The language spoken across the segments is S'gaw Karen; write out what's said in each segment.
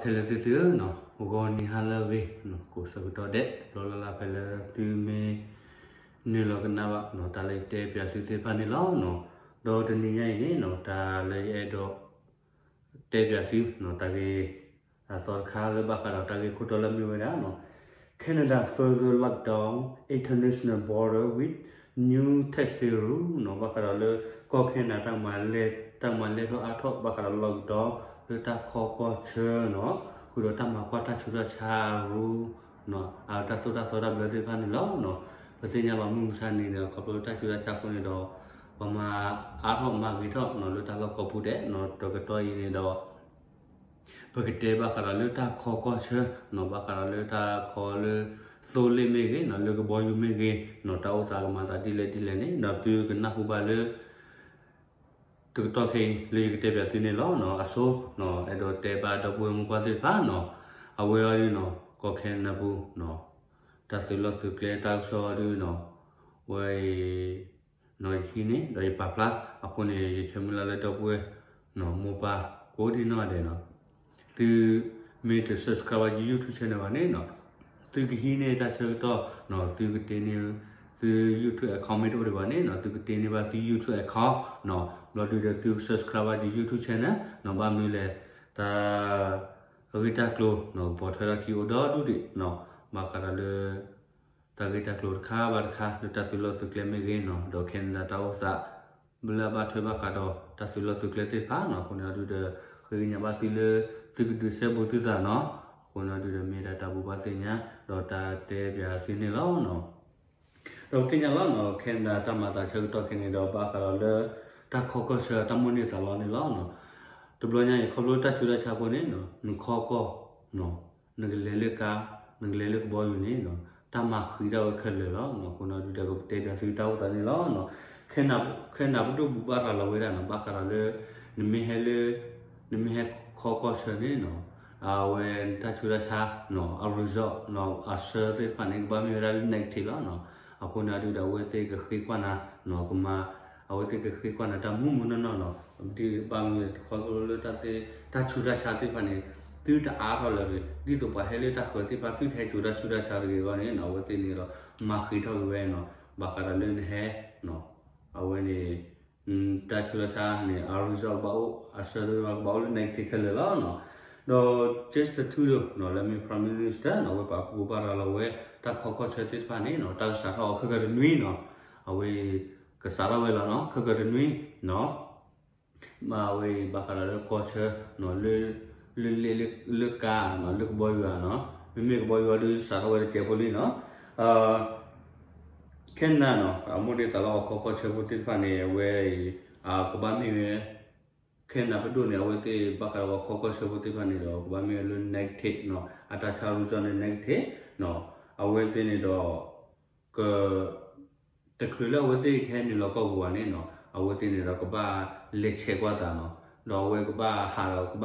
ခဲလၢာ်သ့ၣ်သုဧၢ, ဂီၤနံၤဟါလၢအဂ့ၤ, ကိးဆၢကတီၢ်ဒဲး တဘျီလၢ်လၢ်ဖဲလၢသုမ့ၢ်နုာ်လီၤကနၣ်ဘၣ် တၢ်လၢယတဲပၠးသုသ့ၣ်တဖၣ်န့ၣ်လီၤ. ဒီးတနံၤညါအံၤန့ၣ် တၢ်လၢယအဲၣ်ဒိး တဲပၠးသု တၢ်ဂ့ၢ်အသီတခါလၢဘၣ်ဃးဒီးတၢ်ဂ့ၢ်ခိၣ်တီလၢမ့ၢ်ဝဲဒၣ် Canada further lockdown international border with new testing rule နီၤ, ဘၣ်ဃးဒီးလၢကီၢ်ခဲနဒၤ တၢ်မၤလဲၢ်ထီၣ်အါထီၣ် ဘၣ်ဃးဒီး lockdown လၢတၢ်ခီကီၢ်ဆၢနီၤ, ဃုာ်ဒီးတၢ်မၤကွၢ်တၢ်ဆူးတၢ်ဆါ rule နီၤ, အတၢ်သိၣ်တၢ်သီတၢ်ဘျၢသ့ၣ်တဖၣ်န့ၣ်လီၤ. ပသ့ၣ်ညါလီၤမုၢ်မဆါန့ၣ်ဒီး ခီဖျိတၢ်ဆူးတၢ်ဆါအဃိန့ၣ်ဒီး ပမၤအါထီၣ်မၤဂ့ၤထီၣ်နီၤ လၢတၢ်လီၢ်ကိးပူၤဒဲးနီၤ, တကတီၢ်အံၤန့ၣ်ဒီး ပကတဲဘၣ်ဃးဒီးလၢတၢ်ခီကီၢ်ဆၢနီၤ, ဘၣ်ဃးဒီးလၢတၢ်ခီလၢ သိလ့ၣ်မ့ၢ်ဂ့ၤနီၤ, လၢကဘီယူၤမ့ၢ်ဂ့ၤနီၤ, တၢ်အိၣ်သးကမၤသးဒ်လဲၣ်ဒ်လဲၣ်န့ၣ် ဒီးသုကနၢ်ဟူဘၣ်လၢ တကတီၢ်ခဲအံၤလၢယကတဲပၠးသုန့ၣ်လီၤ. အဆိ အဲၣ်ဒိးတဲဘၣ်ဒီပုၢ်ဝဲၢ်မိၢ်ပၢ်သ့ၣ်တဖၣ်နီၤ, အဝဲအံၤဒုနီၤ ကီၢ်ခဲနဒၤပူၤနီၤ တၢ်သုးလီၢ်သုးကျဲတၢ်ကစီၣ်အံၤဒုနီၤ ဝဲအံၤ နီၤ ယဟံးန့ၢ် ဒီးယပာ်ဖျါ အဃိန့ၣ် ယဆၢမုၢ်လၢ်လၢဒီပုၢ်ဝဲၢ်နီၤ မိၢ်ပၢ် ကိးဒံနီၢ်ဂၤဒဲးနီၤ, သုမ့ၢ်တ subscribe ဘၣ်ယ YouTube channel ဘၣ်န့ၣ်နီၤ, သုကဟံးန့ၢ်တၢ်ဆၢကတီၢ်နီၤ, သုကတ့န့ၢ် သု YouTube account မ့ၢ်တအိၣ်ဒံးဘၣ်န့ၣ်နီၤ, သုကတ့န့ၢ်ဘၣ်သု YouTube account နီၤ, ဘျီဒုဒီးသု subscribe ဘၣ်ယ YouTube channel နီၤ, ဘၣ်မနုၤလဲၣ် တၢ် အဂ့ၢ်တၢ်ကျိၤနီၤ ကပိာ်ထွဲထီၣ်ခံအိၣ်ဒီဒူၣ်ဒံးနီၤ, ဘၣ်ဃးဒီးလၢ တၢ်ဂ့ၢ်တၢ်ကျိၤတခါဘၣ်တခါ လၢတၢ်သုးလီၢ်သုးကျဲမ့ၢ်ဂ့ၤနီၤ, ဒီးခဲနဒၤတၢ်အိၣ်သး ဘျၢဘၣ်ထွဲဘၣ်ဃးဒီး တၢ်သုးလီၢ်သုးကျဲသ့ၣ်တဖၣ်နီၤ, အဃိန့ၣ်အဒုဒီး ဃ့ကညးဘၣ်သုလၢ သုကဒုးစဲဘူးသုသးနီၤ, အဃိန့ၣ်အဒုဒီး မ့ၢ်ဒၣ်တၢ်ဘိးဘၣ်သ့ၣ်ညါ ဒီးတၢ်တဲပၠးသုန့ၣ်လီၤ. ဒီးပသ့ၣ်ညါလီၤနီၤ ခဲနဒၤတၢ်မၤသးဆၢကတီၢ်ခဲအံၤန့ၣ်ဒီး ဘၣ်ဃးဒီးလၢ တၢ်ခီကီၢ်ဆၢတၢ်မိၣ်န့ၢ်သးလီန့ၣ်လီၤ. တဘျီညါအံၤ ခီဖျိတၢ်ဆူးတၢ်ဆါအဃိန့ၣ် နခီကီၢ် နကလဲၤလၢကါ နကလဲၤလၢကဘီယူၤန့ၣ် တၢ်မၤဃံးဒၣ်ဝဲခဲလၢာ်လီၤ. အဃိန့ၣ်ဒုဒီး ပကတဲပၠးသုတၢ်အိၣ်သးန့ၣ်လီၤ. ခဲနဒၤ ခဲနဒၤပဒိၣ်ဘူးဘၣ်ရၤလီၤဝဲဒၣ်နီၤ, ဘၣ်ဃးဒီးလၢ နမ့ၢ်ဟဲလၢ နမ့ၢ်ဟဲခီကီၢ်ဆၢန့ၣ်နီၤ, အဝဲနတၢ်ဆူးတၢ်ဆါနီၤ အ result နီၤ အဆၢသ့ၣ်တဖၣ်န့ၣ် ကဘၣ်မ့ၢ်ဝဲဒၣ်လၢ negative လီၤနီၤ. အဃိန့ၣ်ဒုဒီး အဝဲသ့ၣ်ကဃ့ကွၢ်နၤနီၤ, ကမၤ အဝဲသ့ၣ်ကဃ့ကွၢ်နၤတၢ်မုၢ်မုၢ်နီၢ်နီၢ်နီၤ, ဒ်ဘၣ်မနုၤလဲၣ် တခီဖျိလၢတၢ်သ့ တၢ်ဆူးတၢ်ဆါသ့ၣ်တဖၣ်န့ၣ် သုတအါထီၣ်လၢၤတဂ့ၤ, ဒ်သိးပှၤဟဲလၢတၢ်ဃၢၤသ့ၣ်တဖၣ် သုတဟဲစိာ်တၢ်ဆူးတၢ်ဆါတဂ့ၤအဂီၢ်န့ၣ်နီၤ, အဝဲသ့ၣ်န့ၣ်ဒီး မၤဃံးထီၣ်က့ၤဝဲနီၤ, ဘၣ်ဃးဒီးလၢနဟဲ အဝဲန့ၣ် တၢ်ဆူးတၢ်ဆါန့ၣ် အ result ကဘၣ်အိၣ် အဆၢသ့ၣ်တဖၣ်ကဘၣ်အိၣ်လၢ negative ခဲလၢာ်လီၤနီၤ. ဒီး Justin Trudeau နီၤ လၢမ့ၢ် Prime Minister နီၤ အဝဲပာ်ဖှိၣ်ဘၣ်ရၤလီၤဝဲ တၢ်ခီကီၢ်ဆၢသ့ၣ်တဖၣ်န့ၣ်နီၤ တၢ်ကစးထီၣ်အီၤခဲကတနွံနီၤ, အဝဲ ကစးထီၣ်ဝဲလီၤနီၤ ခဲကတနွံနီၤ မ့ၢ်ဝဲအံၤ ဘၣ်ဃးဒီးလၢကီၢ်ဆၢနီၤ လၢ လၢလ့ၣ်လၢကါနီၤ လၢကဘီယူၤဧါနီၤ, မ့မ့ၢ်ကဘီယူၤအံၤဒုး စးထီၣ်ဝဲတစဲးဖိလံနီၤ. ခဲနဒၤနီၤ အမိၣ်န့ၢ်သးလီအီၤခီကီၢ်ဆၢဖိသ့ၣ်တဖၣ်န့ၣ် အဝဲအံၤ ကဘၣ်မ့ၢ်ဝဲ ခဲနဒၤပဒိၣ်န့ၣ် အဝဲသ့ၣ်ဘၣ်ဃးဒီးခီကီၢ်ဆၢဖိသ့ၣ်တဖၣ်န့ၣ်ဒီး ကဘၣ်မ့ၢ်ဝဲလၢ negative နီၤ အတၢ်ဆါ result န့ၣ် negative နီၤ, အဝဲသ့ၣ်န့ၣ်ဒီး က တချုးလၢအဝဲသ့ၣ်ကဟဲနုာ်လီၤကီၢ်ပူၤဘၣ်န့ၣ်နီၤ အဝဲသ့ၣ်န့ၣ်ဒီးကဘၣ်လဲၤဆဲးကွၢ်သးနီၤ, ဒီးအဝဲကဘၣ်ဟ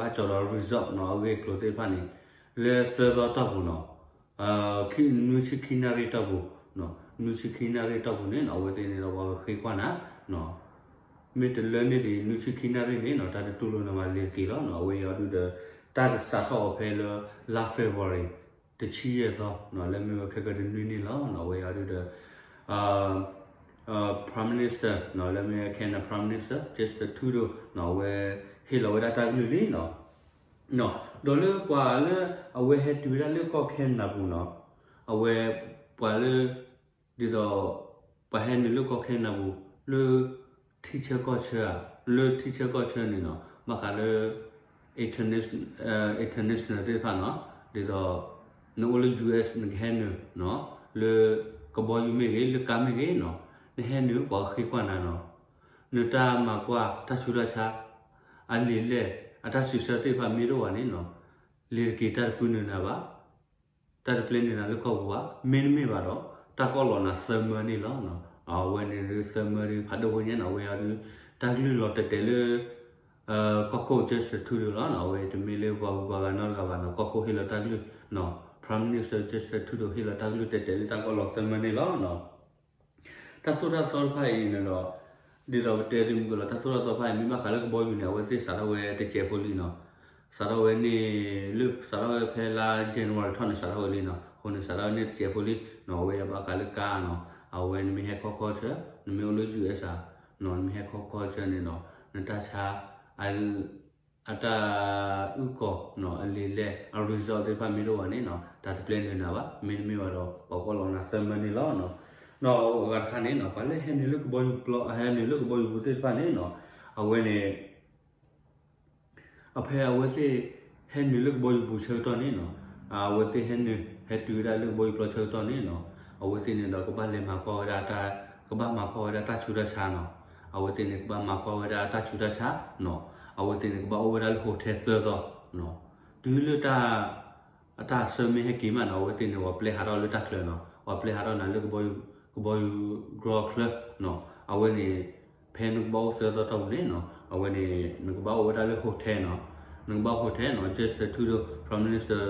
းဒီးကဘၣ်ကၠီၤဒီး result နီၤ အဂ့ၢ်အကျိၤသ့ၣ်တဖၣ်န့ၣ် လၢသၢသီတီၢ်ပူၤနီၤ နွံဆံခံနၣ်ရံၣ်တီၢ်ပူၤ, နွံဆံခံနၣ်ရံၣ်တီၢ်ပူၤန့ၣ်နီၤ အဝဲသ့ၣ်န့ၣ်ဒီးပှၤကဃ့ကွၢ်နၤ, မ့ၢ်တလၢန့ၢ်ဒံးနွံဆံခံနၣ်ရံၣ်န့ၣ်နီၤ တၢ်တတူၢ်လိာ်နၤဘၣ်လ့ၤတက့ၢ်လီၤနီၤ. အဝဲအံၤအီၤဒုဒီး တၢ်ကစးထီၣ်အီၤဖဲလၢ လါ February တဆံယဲၢ်သီနီၤ လၢမ့ၢ်ဝဲခဲကတနွံန့ၣ်လီၤနီၤ. အဝဲအံၤအီၤဒုဒီး Prime Minister နီၤ လၢမ့ၢ်ဝဲ Canada Prime Minister Justin Trudeau နီၤ အဝဲဟ့ၣ်လီၤဝဲဒၣ်တၢ်ကလုၢ်လံနီၤ. ဒီးလၢပှၤလၢအဝဲဟဲတုၤဝဲဒၣ်လၢကီၢ်ခဲနဒၤပူၤနီၤ အဝဲ ပှၤလၢ ဒ်သိး ပှၤဟဲနုာ်လၢကီၢ်ခဲနဒၤပူၤ လၢ ထံဆၢကီၢ်ဆၢဧါ, လၢထံဆၢကီၢ်ဆၢန့ၣ်နီၤ ဘၣ်ဃးလၢ international သ့ၣ်တဖၣ်နီၤ ဒ်သိး နအိၣ်လၢ US နကဟဲနုာ်နီၤ လၢကဘီယူၤမ့ၢ်ဂ့ၤ လၢကါမ့ၢ်ဂ့ၤနီၤ နဟဲနုာ် ပှၤဃ့ကွၢ်နၤနီၤ နတၢ်မၤကွၢ်တၢ်ဆူးတၢ်ဆါ အလံာ်လဲၢ် အတၢ်စံးဆၢသ့ၣ်တဖၣ်မ့ၢ်တအိၣ်ဘၣ်န့ၣ်နီၤ လ့ၤတက့ၤတၢ်တပုၢ်နုာ်နၤဘၣ် တၢ်တပျဲနုာ်နၤလၢကီၢ်ပူၤဘၣ် မ့တမ့ၢ်ဘၣ်ဒီး တၢ်ကအီၣ်လီၤနၤသၢမၢန့ၣ်လီၤ. အဝဲန့ၣ်ဒုးသၢမၢဒုးဖးဒိၣ်ဝဲညါနီၤ အဝဲအံၤဒုး တၢ်ကလုၢ်လီၤတဲာ်တဲာ်လၢ ကီၢ်ခိၣ် Justin Trudeau လီၤနီၤ. အဝဲတမ့ၢ်လၢပှၤဂုၤပှၤဂၤနီတဂၤဘၣ်နီၤ ကီၢ်ခိၣ်ဟ့ၣ်လီၤတၢ်ကလုၢ်နီၤ Prime Minister Justin Trudeau ဟ့ၣ်လီၤတၢ်ကလုၢ်တဲာ်တဲာ်လၢတၢ်ကအီၣ်လီၤသၢမၢန့ၣ်လီၤ. တၢ်သိၣ်တၢ်သီတဖၣ်အံၤန့ၣ်ဒီး ဒ်သိးပတဲသ့မုၢ်ကလီၤ တၢ်သိၣ်တၢ်သီတဖၣ်အံၤ မ့ၢ်ဘၣ်ဃးလၢကဘီယူၤန့ၣ် အဝဲသ့ၣ်စးထီၣ်ဝဲတစဲးဖိလံနီၤ. စးထီၣ်ဝဲန့ၣ်လၢ စးထီၣ်ဝဲဖဲလါ January ထီၣ်န့ၣ် စးထီၣ်ဝဲလံနီၤ. အဃိန့ၣ် စးထီၣ်ဝဲန့ၣ်တစဲးဖိလံနီၤ. အဝဲဘၣ်ဃးလၢကါနီၤ. အဝဲနမ့ၢ်ဟဲခီကီၢ်ဆၢ နမ့ၢ်အိၣ်လၢ U S ဧါနီၤ, နမ့ၢ်ဟဲခီကီၢ်ဆၢန့ၣ်နီၤ, နတၢ်ဆါ အတၢ်အုၣ်ကီၤနီၤ အလံာ်လဲၢ် အ result သ့ၣ်တဖၣ်မ့ၢ်တအိၣ်ဘၣ်န့ၣ်နီၤ, တၢ်တပျဲနုာ်နၤဘၣ်. မ့တမ့ၢ်ဘၣ်ဒီး ပှၤကွၢ်လီၤနၤသၢမၢန့ၣ်လီၤနီၤ. ဒီးအဂၤတခါန့ၣ်နီၤ ပှၤလၢဟဲနုာ်လၢကဘီယူၤပျီ ဟဲနုာ်လၢကဘီယူၤပူၤသ့ၣ်တဖၣ်န့ၣ်နီၤ, အဝဲန့ၣ် အဖဲအဝဲသ့ၣ်ဟဲနုာ်လၢကဘီယူၤပူၤဆၢကတီၢ်န့ၣ်နီၤ, အဝဲသ့ၣ်ဟဲနုာ် ဟဲတုၤဝဲဒၣ်လၢကဘီယူၤပျီဆၢကတီၢ်န့ၣ်နီၤ, အဝဲသ့ၣ်န့ၣ်ဒီးကဘၣ်လဲၤမၤကွၢ်ဝဲဒၣ်တၢ်, ကဘၣ်မၤကွၢ်ဝဲဒၣ်တၢ်ဆူးတၢ်ဆါနီၤ. အဝဲသ့ၣ်န့ၣ် ကဘၣ်မၤကွၢ်ဝဲဒၣ်တၢ်ဆူးတၢ်ဆါနီၤ. အဝဲသ့ၣ်န့ၣ် ကဘၣ်အိၣ်ဝဲဒၣ်လၢ hotel သၢသီနီၤ. တုၤလၢတၢ် အတၢ်ဆၢမ့ၢ်ဟဲက့ၤမးနီၤ, အဝဲသ့ၣ်န့ၣ် ပှၤပျဲဟးထီၣ်လၢတၢ်ချၢနီၤ, ပှၤပျဲဟးထီၣ်နၤလၢ ကဘီယူၤ ကဘီယူၤကျိချၢနီၤ. အဝဲန့ၣ် ဖဲနကဘၣ်အိၣ်သၢသီတီၢ်ပူၤန့ၣ်နီၤ, အဝဲန့ၣ် နကဘၣ်အိၣ်ဝဲဒၣ်လၢ hotel နီၤ. နကဘၣ် hotel နီၤ, Justin Trudeau Prime Minister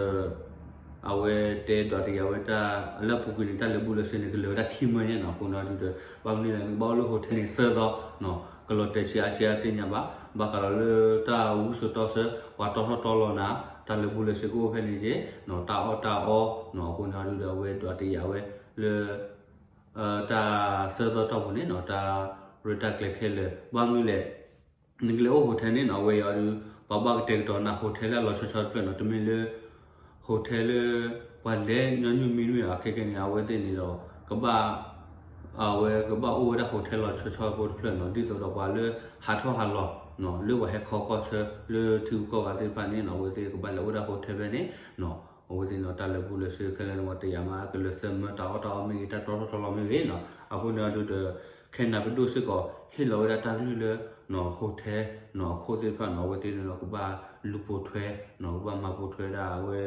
အဝဲတဲဒွးတယာ်ဝဲတၢ်လၢအပူၤကွံာ်န့ၣ် တၢ်လၢာ်ဘူၣ်လၢာ်စ့န့ၣ် ကလဲၤဝဲဒၣ်ခံမၢညါနီၤ. အဃိန့ၣ်ဒုးဒီး ဘၣ်မနုၤလဲၣ် နကဘၣ်အိၣ်လၢ hotel န့ၣ် သၢသီနီၤ, ကလီၤတဲာ်ဆံးအါဆံးအါသ့ၣ်ညါဘၣ်. ဘၣ်ဃးဒီးလၢတၢ်ဝူစိာ်တီဆၢ ပှၤတီထီၣ်တီလီၤနၤ, တၢ်လၢာ်ဘူၣ်လၢာ်စ့ကအိၣ်ဖဲန့ၣ်က့နီၤ, တၢ်အီၣ်တၢ်အီနီၤ. အဃိန့ၣ်ဒုးဒီး အဝဲဒွးတယာ်ဝဲလၢ တၢ်သၢသီတီၢ်ပူၤန့ၣ်နီၤ, တၢ်ရဲၣ်တၢ်ကျဲၤခဲလၢာ် ဘၣ်မနုၤလဲၣ် နကလဲၤအိၣ် hotel န့ၣ်နီၤ, အဝဲအံၤဒုး ပှၤဘၣ်ကတဲာ်ကတီၤနၤ hotel လၢအလီၤဆီဆီတဖျၢၣ်နီၤ. တမ့ၢ်လၢ hotel လၢ ပှၤလဲၤညီနုၢ်မံနုၢ်အခဲကဲန့ၣ် အဝဲသ့ၣ်န့ၣ်ဒီး ကဘၣ် အဝဲကဘၣ်အိၣ်ဝဲဒၣ် hotel လီၤဆီဆီဖိတဖျၢၣ်နီၤ. ဒ်သိးဒီးပှၤလၢဟးထီၣ်ဟးလီၤနီၤ, လၢပှၤဟဲခီကီၢ်ဆၢလၢထံဂုၤကီၢ်ဂၤသ့ၣ်တဖၣ်န့ၣ်နီၤ, အဝဲသ့ၣ်ကဘၣ်လဲၤအိၣ်ဒၣ် hotel ဖဲန့ၣ်နီၤ. အဝဲသ့ၣ်န့ၣ်ဒီး တၢ်လၢာ်ဘူၣ်လၢာ်စ့ခဲလၢာ်န့ၣ် ပှၤတယာ်မးကလၢာ်သၢမၢ, တၢ်အီၣ်တၢ်အီမ့ၢ်ဂ့ၤ တၢ်တီထီၣ်တီလီၤမ့ၢ်ဂ့ၤနီၤ. အဃိန့ၣ်ဒုးဒီး ခဲနဒၤပဒိၣ်စ့ၢ်ကီး ဟ့ၣ်လီၤဝဲဒၣ်တၢ်ကလုၢ်လၢ hotel နီၤ အခိၣ်သ့ၣ်တဖၣ်နီၤ, အဝဲသ့ၣ်န့ၣ်ဒီး ကဘၣ်လူၤပိာ်ထွဲနီၤ, ကဘၣ်မၤပိာ်ထွဲဒၣ်အဝဲ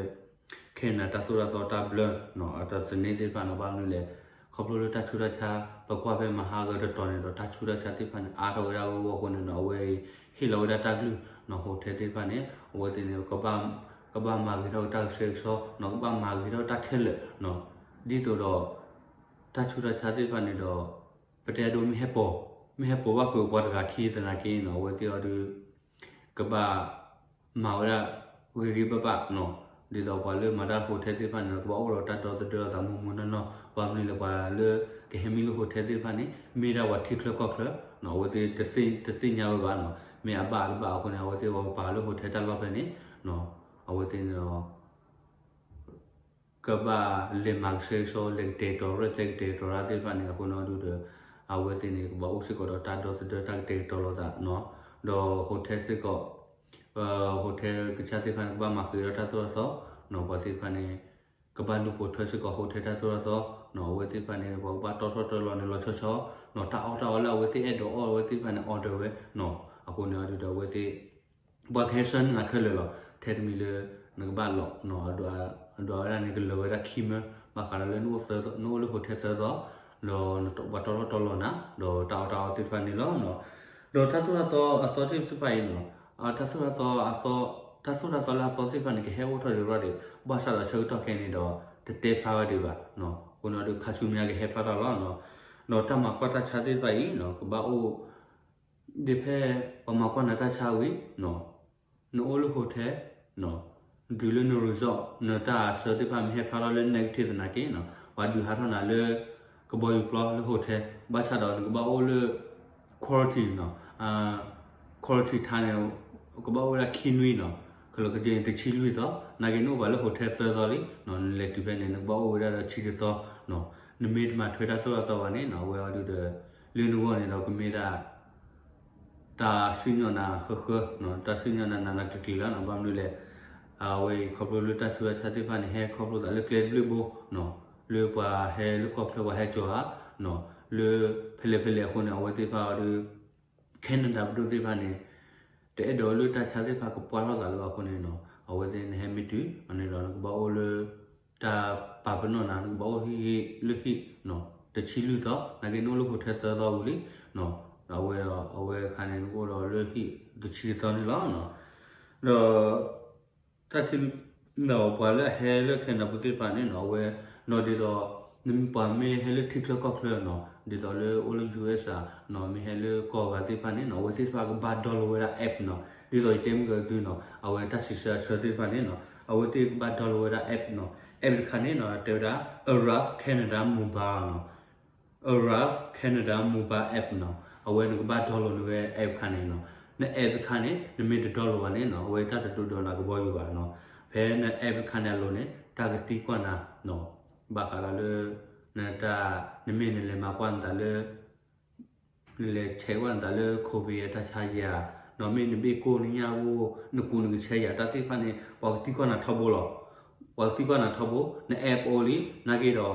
ခဲနဒၤတၢ်သိၣ်တၢ်သီတၢ်ဘျၢနီၤ, အတၢ်သန့သ့ၣ်တဖၣ်နီၤ. ဘၣ်မနုၤလဲၣ် ခီဖျိလၢတၢ်ဆူးတၢ်ဆါ ပကွၢ်ဖဲမဟါဂီၤတတီၤန့ၣ်ဒီး တၢ်ဆူးတၢ်ဆါသ့ၣ်တဖၣ်န့ၣ် အါထီၣ်ဝဲဒၣ်ဂီၢ်ဂီၢ်အဃိန့ၣ်နီၤ, အဝဲအံၤ ဟ့ၣ်လီၤဝဲဒၣ်တၢ်ကလုၢ်နီၤ, hotel သ့ၣ်တဖၣ်န့ၣ် အဝဲသ့ၣ်န့ၣ် ကဘၣ်မၤဂ့ၤထီၣ်တၢ်ကဆှဲကဆှီနီၤ, ကဘၣ်မၤဂ့ၤထီၣ်တၢ်ခဲလၢာ်နီၤ, ဒ်သိးဒီး တၢ်ဆူးတၢ်ဆါသ့ၣ်တဖၣ်န့ၣ်ဒီး ပတဲအဒိ မ့ၢ်ဟဲပိာ်, မ့ၢ်ဟဲပိာ်ဘၣ်ဖုးပှၤတဂၤခံသနာ်က့နီၤ, အဝဲသ့ၣ်အီၤဒုး ကဘၣ် မၤဝဲဒၣ် ဂ့ၤဂ့ၤဘၣ်ဘၣ်နီၤ. ဒ်သိးပှၤလၢမၤတၢ် hotel သ့ၣ်တဖၣ်န့ၣ် ကဘၣ်အိၣ်ဒီးတၢ်ဒီသဒၢအသးမုၢ်မုၢ်နီၢ်နီၢ်. ဘၣ်မနုၤလဲၣ် ပှၤလၢကဟဲမံလၢ hotel သ့ၣ်တဖၣ်န့ၣ် မ့ၢ်ဒၣ်ပှၤထံချၢကီၢ်ချၢနီၤ, အဝဲသ့ၣ်တသ့ၣ်ညါဝဲဘၣ်နီၤ, မ့ၢ်အဘၣ်အတဘၣ်အဃိန့ၣ် အဝဲသ့ၣ်ပှၤကပာ်လၢ hotel တၢ်လီၢ်ဖဲန့ၣ်နီၤ, အဝဲသ့ၣ်န့ၣ်ဒီး ကဘၣ်လဲၤမၤကဆှဲကဆှီ လဲၤကတဲာ်ကတီၤရဲၣ်သဲကတဲာ်ကတီၤရၣ်သ့ၣ်တဖၣ်န့ၣ် အဃိန့ၣ်ဒုးဒီး အဝဲသ့ၣ်န့ၣ် ကဘၣ်အိၣ်စ့ၢ်ကီးဒီးတၢ်ဒီသဒၢတၢ်ကတဲာ်ကတီၤလိာ်သးနီၤ, ဒီး hotel စ့ၢ်ကီး hotel ကစၢ်သ့ၣ်တဖၣ်န့ၣ် ကဘၣ်မၤဃ့ၤဒီးတၢ်သိၣ်တၢ်သီနီၤ, ပှၤသ့ၣ်တဖၣ်န့ၣ် ကဘၣ်လူၤပိာ်ထွဲစ့ၢ်ကီး hotel တၢ်သိၣ်တၢ်သီနီၤ, အဝဲသ့ၣ်တဖၣ်န့ၣ် ပှၤကဘၣ်တီထီၣ်တီလီၤန့ၣ်လီၤဆီဆီနီၤ, တၢ်အီၣ်တၢ်အီလၢအဝဲသ့ၣ်အဲၣ်ဒိးအီၣ်အဝဲသ့ၣ်တဖၣ်န့ၣ် order ဝဲနီၤ, အဃိန့ၣ်ဒုးဒီးအဝဲသ့ၣ် ပှၤကဟဲဆှၢန့ၢ်နၤခဲလၢာ်လီၤ. ထဲတမံၤလၢ နကဘၣ်လီၤနီၤ, အဒွးဝဲဒၣ်န့ၣ် ကလၢာ်ဝဲဒၣ်ခံမၢ, ဘၣ်ဃးဒီးလၢ နအိၣ်လၢ hotel သၢသီ, ဒီးပှၤတီထီၣ်တီလီၤနၤ, ဒီးတၢ်အီၣ်တၢ်အီသ့ၣ်တဖၣ်န့ၣ်လီၤ. ဒီးတၢ်သိၣ်တၢ်သီအသီသ့ၣ်တဖၣ်အံၤနီၤ, တၢ်သိၣ်တၢ်သီအသီ, တၢ်သိၣ်တၢ်သီလၢအသီသ့ၣ်တဖၣ်န့ၣ် ကဟဲအိၣ်ထီၣ်ဒံးရၣ်ဒံး, ဘၣ်ဆၣ်ဒီးဆၢကတီၢ်ခဲအံၤန့ၣ်ဒီး တတဲဖျါဝဲဒံးဘၣ်နီၤ, အဃိန့ၣ်ဒီး ခါဆူမဲာ်ညါကဟဲဖျါထီၣ်လီၤနီၤ. ဒီးတၢ်မၤကွၢ်တၢ်ဆါသ့ၣ်တဖၣ်အံၤနီၤ, ကဘၣ်အိၣ် ဒ်ဖဲ ပှၤမၤကွၢ်နၤတၢ်ဆါဝံၤနီၤ, နအိၣ်လၢ hotel နီၤ, တုၤလၢန result နတၢ်ဆၢသ့ၣ်တဖၣ်မ့ၢ်ဟဲဖျါထီၣ်လၢ negative သနာ်က့နီၤ, ပှၤဒုးဟးထီၣ်နၤလၢ ကဘီယူၤပျီလၢ hotel, ဘၣ်ဆၣ်ဒီးနကဘၣ်အိၣ်လၢ quarantine နီၤ, quarantine ထါန့ၣ် ကဘၣ်အိၣ်ဝဲဒၣ်ခံနွံနီၤ, ကလီၤကယဲၢ်န့ၣ် တဆံလွံၢ်သီ, နာ်က့နအိၣ်ဘၣ်လၢ hotel သၢသီလံနီၤ, နလဲၤတုၤဖဲန့ၣ် နကဘၣ်အိၣ်ဝဲဒၣ်ဒီးဆံတသီနီၤ, နမ့ၢ်တမၤထွဲတၢ်သိၣ်တၢ်သီဘၣ်န့ၣ်နီၤ, အဝဲအီၤဒုးဒီး လၢနဂီၢ်န့ၣ်ဒီး ကမ့ၢ်ဒၣ် တၢ်စံၣ်ညီၣ်နၤဃၢဃၢနီၤ, တၢ်စံၣ်ညီၣ်နၤနးနးကျံၤကျံၤလီၤနီၤ. ဘၣ်မနုၤလဲၣ်, အဝဲအံၤခီဖျိလၢတၢ်ဆူးတၢ်ဆါသ့ၣ်တဖၣ်န့ၣ် ဟဲခီဖျိသးလၢကျဲတဘျုးဘိနီၤ, လၢပှၤဟဲလၢကီၢ်ချၢပှၤဟဲကၠီၤဧါနီၤ, လၢဖဲလဲၣ်ဖဲလဲၣ်အဃိန့ၣ် အဝဲသ့ၣ်တဖၣ်အီၤဒီး ခဲနဒၤပဒိၣ်သ့ၣ်တဖၣ်န့ၣ် တအဲၣ်ဒိးလၢတၢ်ဆါသ့ၣ်တဖၣ်ကပှၢ်ထီၣ်သးလၢၤဘၣ်အဃိန့ၣ်နီၤ, အဝဲသ့ၣ်န့ၣ်ဟဲမ့ၢ်တုၤအန့ၣ်ဒီး နကဘၣ်အိၣ်လၢ တၢ်ပာ်ပနီၣ်နၤ နကဘၣ်အိၣ်ဟံၣ်လၢဟံၣ်နီၤ, တဆံလွံၢ်သီ, နာ်က့နအိၣ်လၢ hotel သၢသီဝံၤလံနီၤ, ဒီးအဝဲဒီး အဝဲအခါန့ၣ် နကအိၣ်ဒီးလၢဟံၣ်တဆံတသီန့ၣ်လီၤနီၤ. ဒီး တၢ်ခံ ဒီးပှၤလၢအဟဲလၢခဲနဒၤပူၤသ့ၣ်တဖၣ်န့ၣ်နီၤ, အဝဲ နီၤဒ်သိး နမ့ၢ်ပှၤမ့ၢ်ဟဲလၢထံချၢကီၢ်ချၢနီၤ, ဒ်သိးလၢအိၣ်လၢ U S ဧါနီၤ, မ့ၢ်ဟဲလၢကီၢ်ဂၤသ့ၣ်တဖၣ်န့ၣ်နီၤ, အဝဲသ့ၣ်တဖၣ်ကဘၣ် download ဝဲဒၣ် app နီၤ, ဒ်သိးယတဲမုၢ်ကသုနီၤ အဝဲတၢ်စံးဆၢအဆၢသ့ၣ်တဖၣ်န့ၣ်နီၤ အဝဲသ့ၣ်ကဘၣ် download ဝဲဒၣ် app နီၤ. App တခါန့ၣ်နီၤ တဲဝဲဒၣ် Aruba Canada Mobile နီၤ. Aruba Canada Mobile app နီၤ. အဝဲနကဘၣ် download န့ၢ်ဝဲ app တခါန့ၣ်နီၤ. န app တခါန့ၣ် နမ့ၢ်တ download ဘၣ်န့ၣ်နီၤ အဝဲတၢ်တဒိးဒီးနၤကဘီယူၤဘၣ်နီၤ. ဖဲန app တခါန့ၣ်အလိၤန့ၣ် တၢ်ကသံကွၢ်နၤနီၤ. ဘၣ်ဃးဒီးလၢ နတၢ် နမ့ၢ်နလဲၤမၤကွၢ်နသးလၢ နလဲၤဆဲးကွၢ်နသးလၢ COVID အတၢ်ဆါယၤ, ဒီးမ့ၢ်နဘ့ၣ်ကိၢ်နညၣ်အိၣ် နကူးနကဆဲးယၤ တၢ်သ့ၣ်တဖၣ်န့ၣ် ပှၤကသံကွၢ်နၤထီဘိလီၤ. ပှၤကသံကွၢ်နၤထီဘိ န app အိၣ်လံ နာ်က့ဒီး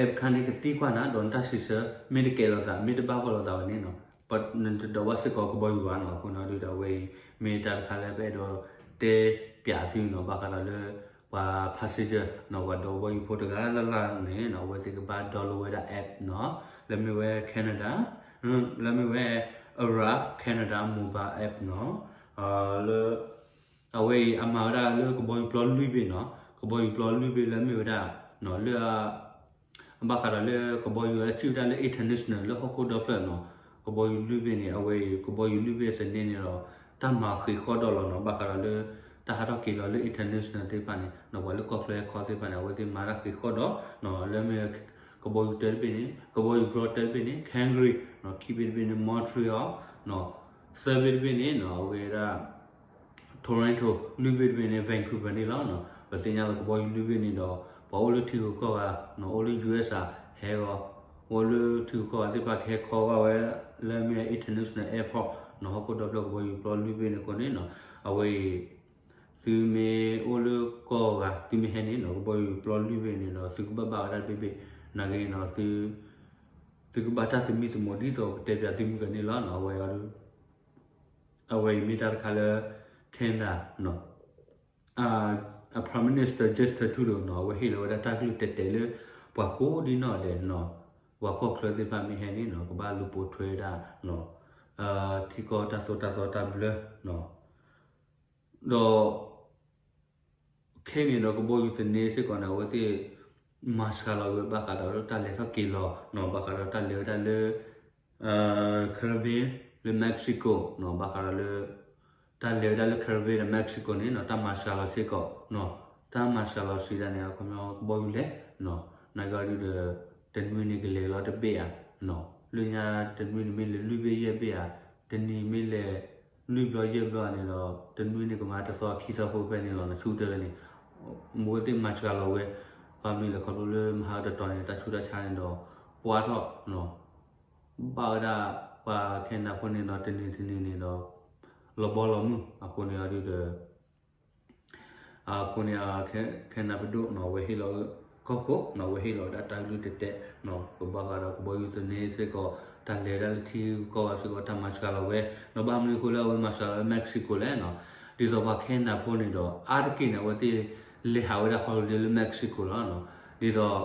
app တခါန့ၣ်ကသံကွၢ်နၤ ဒီးနတၢ်စံးဆၢ မ့ၢ်တကဲးလိာ်သး မ့ၢ်တဘၣ်ဂီၢ်လိာ်သးဘၣ်န့ၣ်နီၤ နတဒိးဘၣ်စ့ၢ်ကီးကဘီယူၤဘၣ်နီၤ. အဃိန့ၣ်ဒုးဒီးအဝဲအံၤ မ့ၢ်တၢ်တခါလၢပအဲၣ်ဒိးတဲပၠးသုနီၤ ဘၣ်ဃးဒီးလၢ ပှၤ passenger နီၤ ပှၤဒိးကဘီယူၤဖိတဂၤလၢ်လၢ်န့ၣ်နီၤ အဝဲသ့ၣ်ကဘၣ် download ဝဲဒၣ် app နီၤ လၢမ့ၢ်ဝဲ Canada လၢမ့ၢ်ဝဲ Aruba Canada Mobile app နီၤ လၢ အဝဲအံၤအမၤဝဲဒၣ်လၢကဘီယူၤပျီလွံၢ်ဘ့ၣ်နီၤ ကဘီယူၤပျီလွံၢ်ဘ့ၣ်လၢမ့ၢ်ဝဲဒၣ် လၢ ဘၣ်ဃးဒီးလၢကဘီယူၤလၢစံးဝဲဒၣ်လၢ international လၢဟီၣ်ခိၣ်ဒီဖျၢၣ်နီၤ ကဘီယူၤလွံၢ်ဘ့ၣ်န့ၣ် အဝဲအံၤကဘီယူၤလွံၢ်ဘ့ၣ်သန့န့ၣ်ဒီး တၢ်မၤဃံးဃီၣ်ဒီးလီၤနီၤ ဘၣ်ဃးဒီးလၢ တၢ်ဟးထီၣ်က့ၤလီၤလၢ international သ့ၣ်တဖၣ်န့ၣ် ပှၤလၢကီၢ်ချၢခီသ့ၣ်တဖၣ်န့ၣ် အဝဲသ့ၣ်မၤတၢ်ဃံးဃီၣ်ဒီး လၢမ့ၢ် ကဘီယူၤတၢတဘ့ၣ်န့ၣ် ကဘီယူၤကြီတၢတဘ့ၣ်န့ၣ် Calgary နီၤ ခံဘ့ၣ်တဘ့ၣ်န့ၣ် Montreal နီၤ သၢဘ့ၣ်တဘ့ၣ်န့ၣ်နီၤ အဝဲဒၣ် Toronto လွံၢ်ဘ့ၣ်တဘ့ၣ်န့ၣ် Vancouver န့ၣ်လီၤ. ပသ့ၣ်ညါလီၤကဘီယူၤလွံၢ်ဘ့ၣ်န့ၣ်ဒီး ပှၤအိၣ်လၢထံဂုၤကီၢ်ဂၤနီၤ အိၣ်လၢ US ဟဲဂီၤ အိၣ်လၢထံဂုၤကီၢ်ဂၤသ့ၣ်တဖၣ်ကဟဲခီဘၣ်ဝဲ လၢမ့ၢ် international airport နီၤ ဟီၣ်ခိၣ်ဒီဖျၢၣ်ကဘီယူၤပျီလွံၢ်ဘ့ၣ်န့ၣ်အဃိန့ၣ်နီၤ အဝဲအံၤ သုမ့ၢ်အိၣ်လၢကီၢ်ဂၤ သုမ့ၢ်ဟဲန့ၣ်နီၤ ကဘီယူၤပျီလွံၢ်ဘ့ၣ်န့ၣ်ဒီး သုကဘၣ်ဘၣ်ဝဲဒၣ်တဘ့ၣ်ဘ့ၣ် နာ်က့နီၤ သုကဘၣ်တၢ်သမံသမိးဒ်သိးပတဲပၠးသုမုၢ်ကန့ၣ်လီၤနီၤ အဝဲ အဝဲအံၤမ့ၢ်တၢ်တခါလၢ Canada နီၤ အ Prime Minister Justin Trudeau နီၤ အဝဲဟ့ၣ်လီၤဝဲဒၣ်တၢ်ကလုၢ်တဲာ်တဲာ်လၢ ပှၤကိးဒ်နီၢ်ဒဲးနီၤ ပှၤကီၢ်ချၢသ့ၣ်တဖၣ်မ့ၢ်ဟဲန့ၣ်နီၤ ကဘၣ်လူၤပိာ်ထွဲဝဲဒၣ် ထံကီၢ်တၢ်သိၣ်တၢ်သီတၢ်ဘျၢနီၤ ဒီး ခဲန့ၣ်ဒီးကဘီယူၤသန့စ့ၢ်ကီးန့ၣ် အဝဲသ့ၣ် မၤစှၤလီၤဝဲဘၣ်ဃးဒီးတၢ်လဲၤထီၣ်က့ၤလီၤနီၤ ဘၣ်ဃးဒီးတၢ်လဲၤဝဲဒၣ်လၢ Caribbean လၢ Mexico နီၤ ဘၣ်ဃးဒီးလၢ တၢ်လဲၤဝဲဒၣ်လၢ Caribbean ဒီး Mexico န့ၣ်နီၤ တၢ်မၤစှၤလီၤစ့ၢ်ကီးနီၤ တၢ်မၤစှၤလီၤစံးဒၣ်န့ၣ် အခီပညီကဘီယူၤလဲၣ်နီၤ နာ်က့အီၤဒုးဒီး တနွံန့ၣ်ကလဲၤလီၤတဘ့ၣ်ဧါနီၤ လၢညါတနွံန့ၣ်မ့ၢ်လဲၤလွံၢ်ဘ့ၣ်ယဲၢ်ဘ့ၣ်ဧါ တနံၤမ့ၢ်လဲၤ လွံၢ်ဘျီယဲၢ်ဘျီန့ၣ်ဒီး တနွံန့ၣ်ကမၤတသီခံသီဖိဖဲန့ၣ်လီၤ နဆူၣ်တဲဝဲန့ၣ် အဝဲသ့ၣ်မၤစှၤလီၤဝဲ ဘၣ်မနုၤလဲၣ်ခီဖျိလၢမဟါတတီၤန့ၣ် တၢ်ဆူးတၢ်ဆါန့ၣ်ဒီး ပှၢ်ထီၣ်နီၤ ဘၣ်ဝဲဒၣ်ပှၤ Canada ဖိန့ၣ်ဒီး တနံၤတနံၤန့ၣ်ဒီး လီၤဘီလီၤမုၢ် အဃိန့ၣ်အီၤဒုးဒီး အဃိန့ၣ် Canada ပဒိၣ်နီၤ အဝဲဟ့ၣ်လီၤ ကီၢ်ခိၣ်နီၤ အဝဲဟ့ၣ်လီၤဝဲဒၣ်တၢ်ကလုၢ်တဲာ်တဲာ် ကဘၣ်ဃးဒီးကဘီယူၤသန့စ့ၢ်ကီး တၢ်လဲၤဝဲဒၣ်လၢထံဂုၤကီၢ်ဂၤစ့ၢ်ကီး တၢ်မၤစှၤလီၤဝဲ ဒီးဘၣ်မနုၤအဃိလၢအဝဲမၤစှၤလီၤလၢ Mexico လဲၣ်နီၤ ဒ်သိးပှၤ Canada ဖိန့ၣ်ဒီး အါတက့ၢ်န့ၣ် အဝဲသ့ၣ်လဲၤဟးဝဲဒၣ် holiday လၢ Mexico လီၤနီၤ ဒ်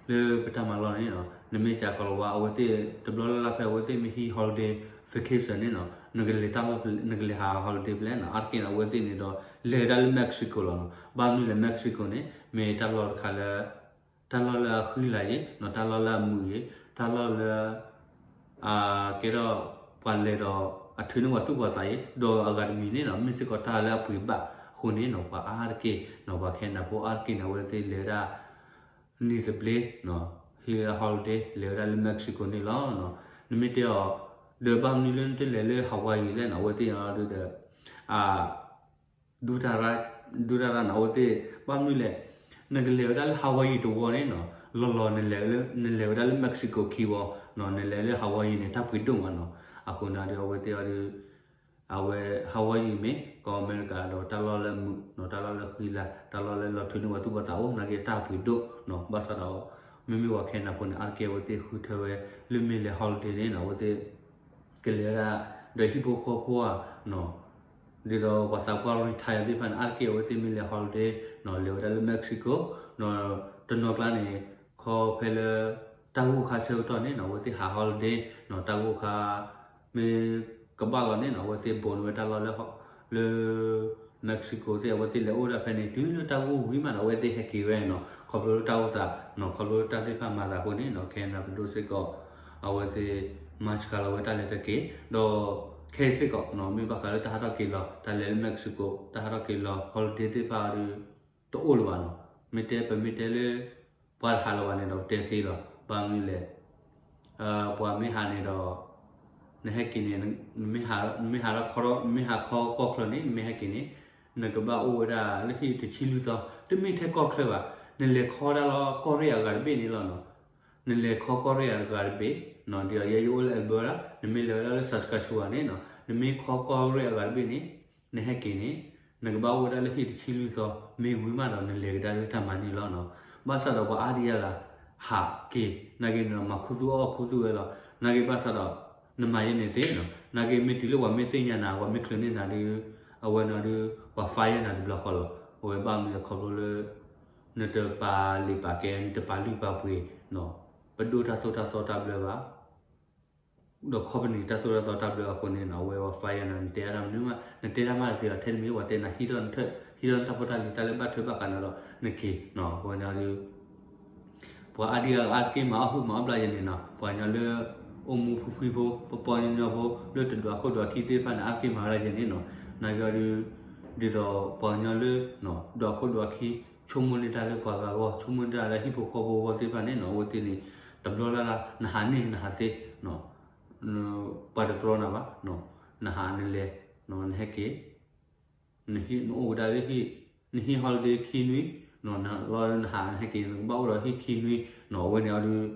သိး လၢပတၢ်မၤလီၢ်န့ၣ်နီၤ နမ့ၢ်စးကီးလီၤဝါ အဝဲသ့ၣ်တဘျီလၢ်လၢ်ဖဲအဝဲသ့ၣ်မ့ၢ်ဟံး holiday vacation န့ၣ်နီၤ နကလဲၤတၢ်လီၢ် နကလဲၤဟး holiday ဖဲလဲၣ်နီၤ အါတက့ၢ်န့ၣ် အဝဲသ့ၣ်န့ၣ်ဒီး လဲၤဝဲဒၣ်လၢ Mexico လီၤနီၤ ဘၣ်မနုၤလဲၣ် Mexico န့ၣ် မ့ၢ်တၢ်လီၢ်တခါလၢ တၢ်လီၢ်လၢအဃံလၤယံၤနီၤ တၢ်လီၢ်လၢအမုာ်ယံၤ တၢ်လီၢ်လၢ ကဲထီၣ် ပှၤလဲၤဒီး အထုးန့ၢ်ပှၤသူၣ်ပှၤသးယံၤ ဒီးအဂၤတမံၤန့ၣ်နီၤ မ့ၢ်စ့ၢ်ကီးတၢ်လၢအပှ့ၤဘၣ်အဃိန့ၣ်နီၤ ပှၤအါတက့ၢ်နီၤ ပှၤ Canada ဖိအါတက့ၢ်န့ၣ် အဝဲသ့ၣ်လဲၤဝဲဒၣ် နံၤသဘျ့ ဟံး holiday လဲၤဝဲဒၣ်လၢ Mexico န့ၣ်လီၤ. နမ့ၢ်တဲအီၤ ဒီးဘၣ်မနုၤလၢနတလဲၤလၢ Hawaii လဲၣ်နီၤ အဝဲသ့ၣ်အီၤဒုးဒီး ဒူတၢ်ရၣ် ဒူတၢ်ရၣ်နီၤ အဝဲသ့ၣ် ဘၣ်မနုၤလဲၣ် နကလဲၤဝဲဒၣ်လၢ Hawaii တဝီန့ၣ်နီၤ လီၤလီၤ နလဲၤဝဲဒၣ်လၢ Mexico ခံဝီနီၤ နလဲၤလၢ Hawaii န့ၣ် တၢ်ပှ့ၤဒိၣ်မးနီၤ အဃိန့ၣ်ဒီး အဝဲသ့ၣ်အီၤဒုး အဝဲ Hawaii မ့ၢ် ကီၢ်အမဲရကၤဒီး တၢ်လီၢ်လၢအမုာ်နီၤ တၢ်လီၢ်လၢအဃံလၤ တၢ်လီၢ်လၢလီၤထုးန့ၢ်ပှၤသူၣ်ပှၤသးအိၣ် နာ်က့တၢ်ပှ့ၤဒိၣ်နီၤ ဘၣ်ဆၣ်ဒီး မ့မ့ၢ်ပှၤ Canada ဖိန့ၣ် အါတက့ၢ်အဝဲသ့ၣ်ဃုထၢဝဲ လၢမ့ၢ်လဲၤ holiday န့ၣ်နီၤ အဝဲသ့ၣ် ကလဲၤဝဲဒၣ် ဒီးဟံၣ်ဖိဃီဖိဧါနီၤ ဒ်သိးပှၤသးပှၢ် retire သ့ၣ်တဖၣ်န့ၣ် အါတက့ၢ်အဝဲသ့ၣ်မ့ၢ်လဲၤ holiday နီၤ လဲၤဝဲဒၣ်လၢ Mexico နီၤ တနီၤကျါန့ၣ် ခီဖဲလၢ တၢ်ဂိၢ်ခါဆၢကတီၢ်န့ၣ်နီၤ အဝဲသ့ၣ်ဟး holiday နီၤ တၢ်ဂိၢ်ခါ မ့ၢ်ကဘၣ်လီၤန့ၣ်နီၤ အဝဲသ့ၣ်ဘိးန့ၢ်ဝဲတၢ်လီၢ်လၢ လၢ Mexico သ့ၣ် အဝဲသ့ၣ်လဲၤအိၣ်ဒၣ်ဖဲန့ၣ် တုၤလၢတၢ်ဂိၢ်ဝံၤမးနီၤ အဝဲသ့ၣ်ဟဲက့ၤဝဲနီၤ ခီဖျိလၢတၢ်အိၣ်သးနီၤ ခီဖျိလၢတၢ်သ့ၣ်တဖၣ်မၤသးအဃိန့ၣ်နီၤ Canada ပဒိၣ်စ့ၢ်ကီး အဝဲသ့ၣ် မၤစှၤလီၤဝဲတၢ်လဲၤတက့ၢ် ဒီး ခဲအံၤစ့ၢ်ကီးနီၤ မ့ၢ်ဘၣ်ဃးလၢတၢ်ဟးထီၣ်က့ၤလီၤ တၢ်လဲၤလၢ Mexico တၢ်ဟးထီၣ်က့ၤလီၤ holiday သ့ၣ်တဖၣ်အံၤဒီး တအိၣ်လၢၤဘၣ်နီၤ. မ့ၢ်တဲ ပမ့ၢ်တဲလၢ ပှၤတဟးလၢၤဘၣ်န့ၣ်ဒီး ပတဲသ့လီၤ. ဘၣ်မနုၤလဲၣ် ပှၤမ့ၢ်ဟးန့ၣ်ဒီး နဟဲက့ၤန့ၣ် နမ့ၢ်ဟး နမ့ၢ်ဟးခီ နမ့ၢ်ဟးခီကီၢ်ချၢန့ၣ် နမ့ၢ်ဟဲက့ၤန့ၣ် နကဘၣ်အိၣ်ဝဲဒၣ်လၢဟံၣ်တဆံလွံၢ်သီ တမ့ၢ်ထဲကီၢ်ချၢဘၣ် နလဲၤခီဒၣ်လၢကီၢ်ရ့ၣ်အဂၤတဘ့ၣ်န့ၣ်လီၤနီၤ. နလဲၤခီကီၢ်ရ့ၣ်အဂၤတဘ့ၣ်နီၤ ဒ်သိးယဲယအိၣ်လၢ Alberta နမ့ၢ်လဲၤဝဲဒၣ်လၢ Saskatchewan န့ၣ်နီၤ နမ့ၢ်ခီကီၢ်ရ့ၣ်အဂၤတဘ့ၣ်န့ၣ် နဟဲက့ၤန့ၣ် နကဘၣ်အိၣ်ဝဲဒၣ်လၢဟံၣ်တဆံလွံၢ်သီ မ့ၢ်ဝံၤမးဒီးနလဲၤကဒါလၢတၢ်မၤန့ၣ်လီၤနီၤ. ဘၣ်ဆၣ်ဒီးပှၤအါဒံအါဂၤ ဟးက့ၤ နာ်က့န့ၣ်ဒီး မၤခူသူၣ်အီၣ်ခူသူၣ်ဝဲလီၤ. နာ်က့ဘၣ်ဆၣ်ဒီး နမၤယဲန့ၣ်သ့နီၤ နာ်က့မ့ၢ်တုၤလၢပှၤမ့ၢ်သ့ၣ်ညါနၤ ပှၤမ့ၢ်ချုးန့ၢ်နၤဒီး အဝဲန့ၣ်ဒီး ပှၤ fire နၤတဘျီဃီလီၤ. အဝဲဘၣ်မနုၤလဲၣ်ခီဖျိလၢ နတပာ်လုၢ်ပာ်ကဲ နတပာ်လုၢ်ပာ်ပှ့ၤနီၤ ပဒိၣ်တၢ်သိၣ်တၢ်သီတၢ်ဘျၢဘၣ် ဒီး company တၢ်သိၣ်တၢ်သီတၢ်ဘျၢအဃိန့ၣ်နီၤ အဝဲပှၤ fire နၤ နတဲအါတၢ်မနုၤမး နတဲတၢ်မးတသ့ဘၣ် ထဲတမံၤပှၤတဲနၤဟံးထီၣ်နထၢၣ် ဟံးထီၣ်နတၢ်ဖိတၢ်လံၤ တၢ်လၢဘၣ်ထွဲဘၣ်ဃးနၤဒီး နက့ၤနီၤ အဝဲန့ၣ်ဒီး ပှၤအါဒံအါဂၤအါတက့ၢ်မၤအီၣ်ဟုၣ်မၤအီၣ်ဘျါယဲန့ၣ်နီၤ ပှၤကညီလၢ အိၣ်မူဖှံဖှံဖိ ပပီညီညီဖိ လၢတဒွးခိၣ်ဒွးခံသ့ၣ်တဖၣ်န့ၣ် အါတက့ၢ်မၤဝဲဒၣ်ယဲန့ၣ်နီၤ နာ်က့အီၤဒီး ဒ်သိးပှၤကညီလၢ ဒွးခိၣ်ဒွးခံ ဆိကမိၣ်န့ၢ်တၢ်လၢပှၤဂၤအဂီၢ် ဆိကမိၣ်န့ၢ်တၢ်လၢဟံၣ်ဖိဃီဖိအဂီၢ်သ့ၣ်တဖၣ်န့ၣ်နီၤ အဝဲသ့ၣ်န့ၣ် တဘျီလၢ်လၢ် နဟးန့ၢ်နဟးသ့ ပှၤတတြီနၤဘၣ် နဟးနလဲၤ နဟဲက့ၤ နအိၣ်ဝဲဒၣ်လၢဟံၣ် နဟံၣ် holiday ခံနွံ နလီၤနဟးနဟဲက့ၤ နကဘၣ်အိၣ်ဒီးဟံၣ်ခံနွံနီၤ အဝဲန့ၣ်အီၤဒီး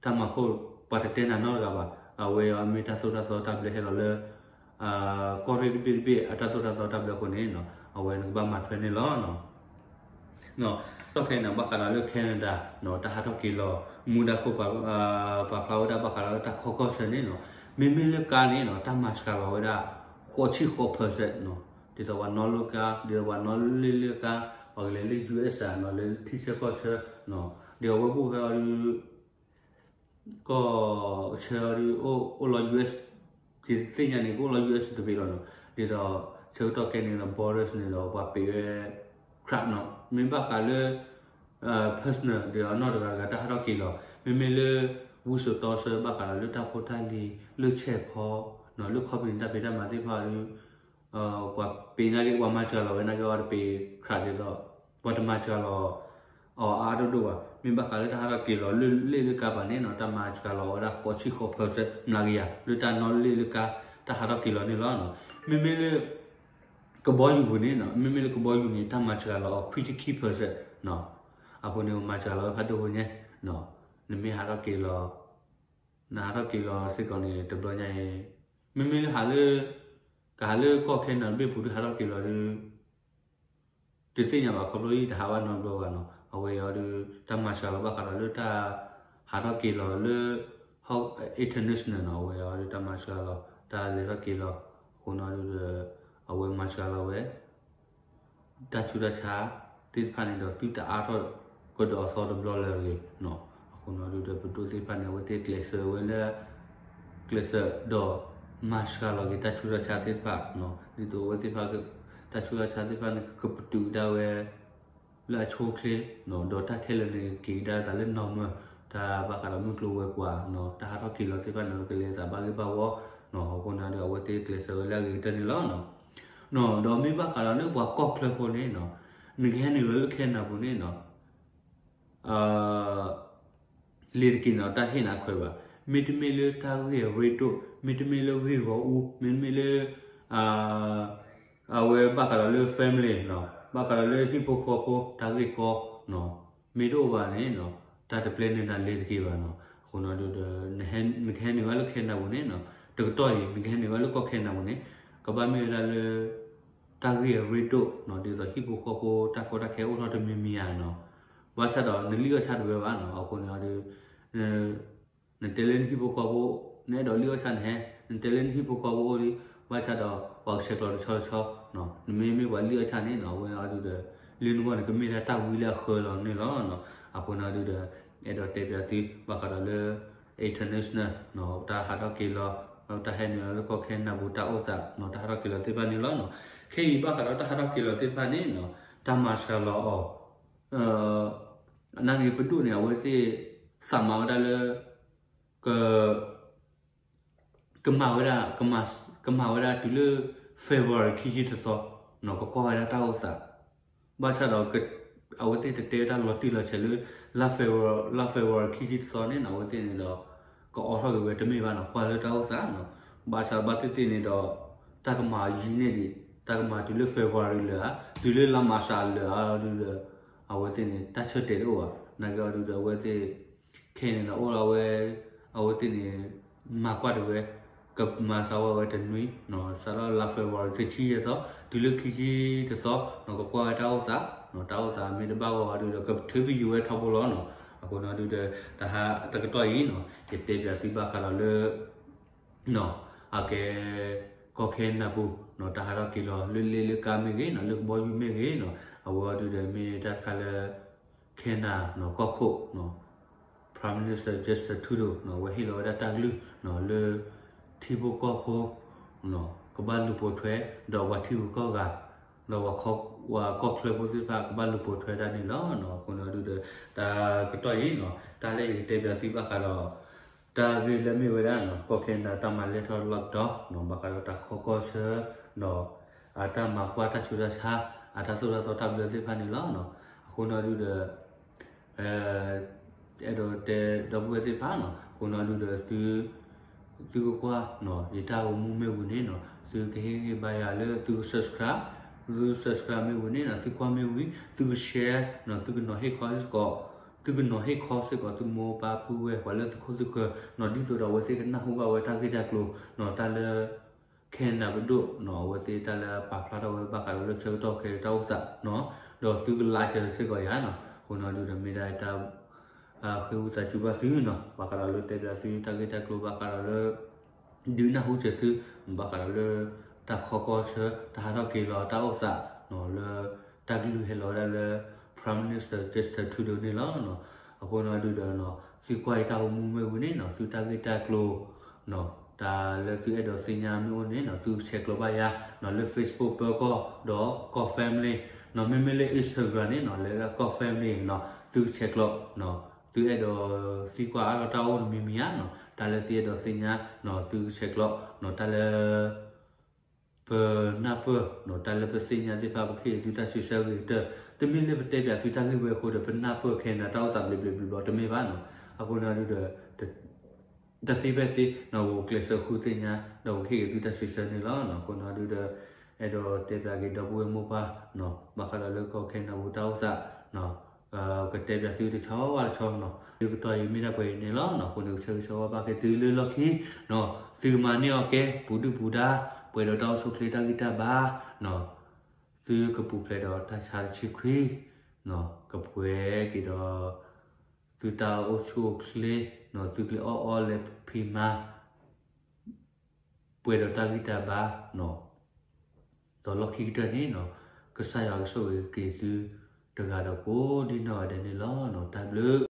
တၢ်မၤခိၣ် ပှၤတတဲနၤနီတဂၤဘၣ် အဝဲအီၤမ့ၢ်တၢ်သိၣ်တၢ်သီတၢ်ဘျၢဟဲလီၤလၢ ကီၢ်ရ့ၣ်တဘ့ၣ်တဘ့ၣ် အတၢ်သိၣ်တၢ်သီတၢ်ဘျၢအဃိန့ၣ်နီၤ အဝဲနကဘၣ်မၤထွဲန့ၣ်လီၤ. တၢ်ခဲအံၤန့ၣ် ဘၣ်ဃးဒီးလၢ Canada နီၤ တၢ်ဟးထီၣ်က့ၤလီၤ မူဒါခိၣ် ပာ်ဖျါဝဲဒၣ်ဘၣ်ဃးဒီးလၢတၢ်ခီကီၢ်ဆၢန့ၣ်နီၤ မ့မ့ၢ်လၢကါန့ၣ်နီၤ တၢ်မၤစှၤလီၤဝဲဒၣ် ဃိးဆံဃိး percent နီၤ ဒ်သိးပှၤနီၣ်လၢကါ ဒ်သိးပှၤနီၣ်လၢလ့ၣ်လၢကါ ပှၤကလဲၤလၢ ယူၢ်အ့ၣ်အံၤ နီၤ လၢထံဆၢကီၢ်ဆၢနီၤ ဒ်အဝဲဘၣ်ဖဲအီၤဒီး ကီၢ်ဆၢအီၤဒီး အိၣ်လီၤ ယူၢ်အ့ၣ် ယသ့ၣ်ညါန့ၣ် ကအိၣ်လီၤ ယူၢ်အ့ၣ် တဘ့ၣ်လီၤနီၤ ဒ်သိး ဆၢကတီၢ်ခဲအံၤန့ၣ်ဒီး borders န့ၣ်ဒီး ပှၤပံးဝဲ crowd နီၤ မ့ၢ်ဘၣ်ဃးလၢ personal ဒီးအနီၢ်တဂၤတဂၤတၢ်ဟးထီၣ်က့ၤလီၤ မ့မ့ၢ်လၢ ဝံစိာ်တီဆၢ ဘၣ်ဃးဒီးလၢတၢ်ဖိတၢ်လံၤ လၢဆဲးဖီ နီၤ လၢ company တၢ်ဖံးတၢ်မၤသ့ၣ်တဖၣ်ဒီး ပှၤပံးနာ်က့ ပှၤမၤစှၤလီၤဝဲနာ်က့အီၤတပံး crowd ဒ်သိး ပှၤတမၤစှၤလီၤ အီၤအါဒိၣ်ဒိၣ်ဘၣ် မ့ၢ်ဘၣ်ဃးလၢတၢ်ဟးထီၣ်က့ၤလီၤလၢလ့ၣ်လၢကါဘၣ်န့ၣ်နီၤ တၢ်မၤစှၤလီၤဝဲဒၣ်ဃိးဆံဃိး percent မျးကယၤ လၢတၢ်နီၣ်လ့ၣ်လၢကါ တၢ်ဟးထီၣ်က့ၤလီၤန့ၣ်လီၤ. မ့မ့ၢ်လၢ ကဘီယူၤပူၤန့ၣ်နီၤ မ့မ့ၢ်လၢကဘီယူၤန့ၣ် တၢ်မၤစှၤလီၤအီၤခွံဆံခံ percent နီၤ အဃိန့ၣ် မၤစှၤလီၤဝဲဖးဒိၣ်ဖိညါ နမ့ၢ်ဟးထီၣ်က့ၤလီၤ နဟးထီၣ်က့ၤလီၤစ့ၢ်ကီးန့ၣ် တဘျီညါအံၤ မ့မ့ၢ်လၢဟးလၢ ကဟးလၢကီၢ်ခဲနဒၤတဘ့ၣ်ပူၤဒီးဟးထီၣ်က့ၤလီၤဒီး တသ့ၣ်ညါဘၣ်ခီဖျိယတဟးဘၣ်နီတဘျီဘၣ်နီၤ အဝဲအံၤဒီး တၢ်မၤစှၤလီၤဘၣ်ဃးဒီးလၢတၢ် ဟးထီၣ်က့ၤလီၤလၢ international နီၤ အဝဲအံၤဒီးတၢ်မၤစှၤလီၤ တၢ်လဲၤထီၣ်က့ၤလီၤ အဃိနီၤဒီး အဝဲမၤစှၤလီၤဝဲ တၢ်ဆူးတၢ်ဆါသ့ၣ်တဖၣ်န့ၣ်ဒီး သုတအါထီၣ်ကဒီးအသီတဘျီလၢၤတဂ့ၤနီၤ အဃိနီၤဒီး ပဒိၣ်သ့ၣ်တဖၣ်န့ၣ် အဝဲသ့ၣ်ကျဲးစၢးဝဲလၢ ကျဲးစၢးဒီး မၤစှၤလီၤက့ၤတၢ်ဆူးတၢ်ဆါသ့ၣ်တဖၣ်နီၤ ဒ်သိးအဝဲသ့ၣ်တဖၣ် တၢ်ဆူးတၢ်ဆါသ့ၣ်တဖၣ်န့ၣ် ကပတုာ်ဒၣ်ဝဲ လၢအဆိအချ့နီၤ ဒီးတၢ်ခဲလၢာ်န့ၣ် က့ၤကဒါသးလၢ normal တၢ်ဘၣ်ဃးဒီးမုၢ်ကျိၤဝဲၤကွာ်နီၤ တၢ်ဟးထီၣ်က့ၤလီၤသ့ၣ်တဖၣ်န့ၣ် ကလဲၤသးဘၣ်ဂ့ၢ်ဘၣ်ဝီနီၤ အဃိနီၤဒီး အဝဲသ့ၣ်ကျဲးစၢးဝဲလၢအဂ့ၤကတၢၢ်န့ၣ်လီၤနီၤ ဒီးမ့ၢ်ဘၣ်ဃးဒီးလၢပှၤကီၢ်ချၢဖိန့ၣ်နီၤ နကဟဲနုာ်လီၤလၢခဲနဒၤပူၤန့ၣ်နီၤ လ့ၤတက့ၤန့ၣ် တၢ်ဟ့ၣ်နၤခွဲးဘၣ်. မ့တမ့ၢ်လၢတၢ်ဂ့ၢ်အရ့ဒိၣ်, မ့တမ့ၢ်လၢဂ့ၢ်ဂီၤအူ, မ့တမ့ၢ်လၢ အဝဲဘၣ်ဃးဒီးလၢ family နီၤ, ဘၣ်ဃးဒီးလၢဟံၣ်ဖိဃီဖိ တၢ်ဂ့ၢ်ကီနီၤ, မ့ၢ်တအိၣ်ဘၣ်န့ၣ်နီၤ, တၢ်တပျဲနုာ်နၤလ့ၤတက့ၤဘၣ်နီၤ. အဃိနီၤဒုးဒီး နကဟဲနုာ်ဝဲလၢခဲနဒၤပူၤန့ၣ်နီၤ, တကတီၢ်အံၤ နကဟဲနုာ်ဝဲလၢကီၢ်ခဲနဒၤပူၤန့ၣ် ကဘၣ်မ့ၢ်ဝဲဒၣ်လၢ တၢ်ဂ့ၢ်အရ့ဒိၣ်နီၤ, ဒ်သိးဟံၣ်ဖိဃီဖိ တၢ်ကီတၢ်ခဲအိၣ်ထီၣ်တမံၤမံၤဧါနီၤ. ဘၣ်ဆၣ်ဒီးနလံၣ်အီၣ်ဆၣ်တဝဲဘၣ်နီၤ, အဃိန့ၣ်ဒီး နတဲလၢနဟံၣ်ဖိဃီဖိ နအဲၣ်ဒိးလံၣ်အီၣ်ဆၣ်နဟဲ, နတဲလၢနဟံၣ်ဖိဃီဖိအိၣ်လံ, ဘၣ်ဆၣ်ဒီးပှၤကဆဲးကျိးတဆီတဆီ, နမ့မ့ၢ်ပှၤလံၣ်အီၣ်ဆၣ်န့ၣ်နီၤ, အဝဲအီၤဒုးဒီး လၢနဂီၢ်န့ၣ် ကမ့ၢ်ဒၣ်တၢ်ဝံလၢအဃၢလီၤန့ၣ်လီၤ. အဃိန့ၣ်ဒုးဒီး အဲၣ်ဒိးတဲပၠးသု ဘၣ်ဃးဒီးလၢ international နီၤ, တၢ်ဟးထီၣ်က့ၤလီၤ, တၢ်ဟဲနုာ်လီၤလၢကီၢ်ခဲနဒၤပူၤ တၢ်အိၣ်သးနီၤ, တၢ်ဟးထီၣ်က့ၤလီၤသ့ၣ်တဖၣ်န့ၣ်လီၤနီၤ. ခဲအံၤဘၣ်ဃးဒီးတၢ်ဟးထီၣ်က့ၤလီၤသ့ၣ်တဖၣ်န့ၣ်နီၤ, တၢ်မၤစှၤလီၤအီၤ အနၢ်န့ၣ် ပဒိၣ်န့ၣ် အဝဲသ့ၣ် သးမၤဝဲဒၣ်လၢ က ကမၤဝဲဒၣ် ကမၤ ကမၤဝဲဒၣ်တုၤလၢ February ခံဆံတသီ နီၤ ကကွၢ်ဝဲဒၣ်တၢ်အိၣ်သး ဘၣ်ဆၣ်ဒီး အဝဲသ့ၣ်တတဲတၢ်လီၤတံၢ်လီၤဆဲးလၢ လါ February လါ February ခံဆံတသီန့ၣ်နီၤ အဝဲသ့ၣ်န့ၣ်ဒီး ကအိးထီၣ်က့ၤဝဲတမ့ၢ်ဘၣ်နီၤ ကွၢ်လၢတၢ်အိၣ်သးနီၤ ဘၣ်ဆၣ်ဘၣ်သ့ၣ်သ့ၣ်န့ၣ်ဒီး တၢ်ကမၤယံာ်န့ၢ်ဒံး တၢ်ကမၤတုၤလၢ February လၢာ်ဧါ တုၤလၢလါမၢ်ၡးလၢာ်ဧါဒုဒီး အဝဲသ့ၣ်န့ၣ် တၢ်ဆၢတဲာ်တအိၣ်ဘၣ် နာ်က့အီၤဒုဒီး အဝဲသ့ၣ် ခဲအံၤန့ၣ်ဒီးအိၣ်လီၤဝဲ အဝဲသ့ၣ်န့ၣ် မၤကွၢ်တဝဲ ကမၤစးဝဲဝဲတနွံနီၤ စးထီၣ်လါ February တဆံယဲၢ်သီ တုၤလၢခံဆံတသီနီၤ ကကွၢ်ဝဲတၢ်အိၣ်သးနီၤ တၢ်အိၣ်သးမ့ၢ်တဘၣ်ဂီၤအီၤဒုဒီး ကထုးကယူၤဝဲထီဘိလီၤနီၤ အဃိန့ၣ်ဒုဒီး တဟါတကတီၢ်အံၤနီၤ ယတဲပၠးသုဘၣ်ဃးဒီးလၢ နီၤ အကဲ ကီၢ်ခဲနၢ်ပူၤနီၤ တၢ်ဟးထီၣ်က့ၤလီၤလၢလ့လၢကါမ့ၢ်ဂ့ၤနီၤ လၢကဘီယူၤမ့ၢ်ဂ့ၤနီၤ အဝဲအီၤဒုဒီးမ့ၢ်တၢ်တခါလၢ ခဲနၢ်နီၤ ကီၢ်ခိၣ်နီၤ Prime Minister Justin Trudeau နီၤ အဝဲဟ့ၣ်လီၤဝဲဒၣ်တၢ်ကလုၢ်နီၤ လၢ ထံဖိကီၢ်ဖိ နီၤ ကဘၣ်လူၤပိာ်ထွဲ ဒီးပှၤထံဂုၤကီၢ်ဂၤ ဒီးပှၤကီၢ်ချၢဖိသ့ၣ်တဖၣ် ကဘၣ်လူၤပိာ်ထွဲဒၣ်န့ၣ်လီၤနီၤ အဃိန့ၣ်ဒုဒီး တၢ်ကတီၢ်အံၤနီၤ တၢ်လၢယကတဲပၠးသုဘၣ်ဃးဒီး တၢ်ဂ့ၢ်လၢမ့ၢ်ဝဲဒၣ်နီၤ ကီၢ်ခဲနၢ်တၢ်မၤလဲၢ်ထီၣ် lockdown နီၤ ဘၣ်ဃးဒီးတၢ်ခီကီၢ်ဆၢ ဒီး အတၢ်မၤကွၢ်တၢ်ဆူးတၢ်ဆါ အတၢ်သိၣ်တၢ်သီတၢ်ဘျၢသ့ၣ်တဖၣ်န့ၣ်လီၤနီၤ အဃိန့ၣ်ဒုဒီး အဲၣ်ဒိးတဲဒီပုၢ်ဝဲၢ်သ့ၣ်တဖၣ်နီၤ အဃိန့ၣ်ဒုဒီးသု သုကကွၢ်နီၤ ယတၢ်ဂီၤမူမ့ၢ်ဝံၤန့ၣ်နီၤ သုကဟ့ၣ်ဂံၢ်ဘါယၤလၢသုက subscribe သု subscribe မ့ၢ်ဝံၤန့ၣ်နီၤ သုကွၢ်မ့ၢ်ဝံၤ သုက share နီၤ သုကနီၤဟ့ၣ်ခီစ့ၢ်ကီး သုကနီၤဟ့ၣ်ခီစ့ၢ်ကီး သုမိၢ်ပၢ်ပုၢ်ဝဲၢ် ပှၤလၢသုခိၣ်သုဃၢၤနီၤ ဒ်သိးဒီးအဝဲသ့ၣ်ကနၢ်ဟူဘၣ်ဝဲတၢ်ဂ့ၢ်တၢ်ကျိၤနီၤ တၢ်လၢ ခဲနၢ်ပဒိၣ်နီၤ အဝဲသ့ၣ်တၢ်လၢပာ်ဖျါထီၣ်ဝဲဘၣ်ဃးဒီးလၢဆၢကတီၢ်ခဲအံၤတၢ်အိၣ်သးနီၤ ဒီးသုက like စ့ၢ်ကီးယၤနီၤ အဃိန့ၣ်ဒုဒီးမ့ၢ်ဒၣ်တၢ် ဃ့ဝံသးစူၤဘၣ်သုနီၤ ဘၣ်ဃးဒီးလၢတဲပၠးသုတၢ်ဂ့ၢ်တၢ်ကျိၤ ဘၣ်ဃးဒီးလၢ ဒုးနၢ်ဟူစၢၤသု ဘၣ်ဃးဒီးလၢ တၢ်ခီကီၢ်ဆၢ တၢ်ဟးထီၣ်က့ၤလီၤတၢ်အိၣ်သးနီၤ လၢ တၢ်ကလုၢ်ဟဲလီၤဝဲဒၣ်လၢ Prime Minister Justin Trudeau န့ၣ်လီၤနီၤ အဃိန့ၣ်ဒုဒီးနီၤ သုကွၢ်ယတၢ်ဂီၤမူမ့ၢ်ဝံၤန့ၣ်နီၤ သုတၢ်ဂ့ၢ်တၢ်ကျိၤ တၢ်လၢသုအဲၣ်ဒိးသ့ၣ်ညါမ့ၢ်အိၣ်န့ၣ်နီၤ သုဆဲးကျိးဘၣ်ယၤနီၤ လၢ Facebook ပၢကီၢ် ဒီးကီၢ် family နီၤ မ့မ့ၢ်လၢ Instagram န့ၣ်နီၤ လၢကီၢ် family နီၤ သုဆဲးကျိးနီၤ သုအဲၣ်ဒိးသံကွၢ်အါထီၣ်တၢ်အိၣ်တမံၤမံၤဧါနီၤ တၢ်လၢသုအဲၣ်ဒိးသ့ၣ်ညါနီၤ သုဆဲးကျိးနီၤ တၢ်လၢ ပနၢ်ပၢၢ်နီၤ တၢ်လၢပသ့ၣ်ညါသ့ၣ်တဖၣ် ပကဟ့ၣ်သုတၢ်စံးဆၢဂ့ၤကတၢၢ် တမ့ၢ်လၢပတဲပၠးသုတၢ်ဂ့ၢ်ဝဲအဃိဒီး ပနၢ်ပၢၢ်ခဲနၢ်တၢ်အိၣ်သးဘျ့ဘျ့ဘျ့ဘျ့တမ့ၢ်ဘၣ်နီၤ အဃိန့ၣ်ဒုဒီး တသ့ဖဲသ့နီၤ ပကျဲးစၢးဃုသ့ၣ်ညါ ဒီးပကဟ့ၣ်ဂ့ၤသုတၢ်စံးဆၢန့ၣ်လီၤနီၤ အဃိန့ၣ်ဒုဒီး အဲၣ်ဒိးတဲပၠးက့ၤဒီပုၢ်ဝဲၢ်မိၢ်ပၢ်နီၤ ဘၣ်ဃးဒီးလၢကီၢ်ခဲနၢ်ပူၤတၢ်အိၣ်သးနီၤ ကတဲပၠးသုတဆီဘၣ်တဆီနီၤ လၢကတီၢ်အံၤမ့ၢ်ဒၣ်ပှဲၤအံၤန့ၣ်လီၤနီၤ အဃိန့ၣ် ကဆၢဂ့ၤဆၢဝါဘၣ်က့ၤသုလၢလီၢ်ခံနီၤ သုမၤန့ၢ်အီၤကဲ ပူၤဒုၣ်ပူၤဒါ ပှဲၤဒီးတၢ်အိၣ်ဆူၣ်အိၣ်ချ့တၢ်ဂံၢ်တၢ်ဘါနီၤ သုကပူၤဖျဲးဒီးတၢ်ဆါတဆံခွံနီၤ ကပှဲၤက့ၤဒီး သုတၢ်အိၣ်ဆူၣ်အိၣ်ချ့နီၤ သုကလဲၤအီၣ်အီလဲၤဖံးမၤ ပှဲၤဒီးတၢ်ဂံၢ်တၢ်ဘါနီၤ ဒီးလီၢ်ခံကတၢၢ်န့ၣ်နီၤ ကစၢ်ယွၤကဆိၣ်ဂ့ၤက့ၤသုတဂၤဒီးကိးဒံနီၢ်ဂၤဒဲးန့ၣ်လီၤနီၤ တၢ်ဘျုး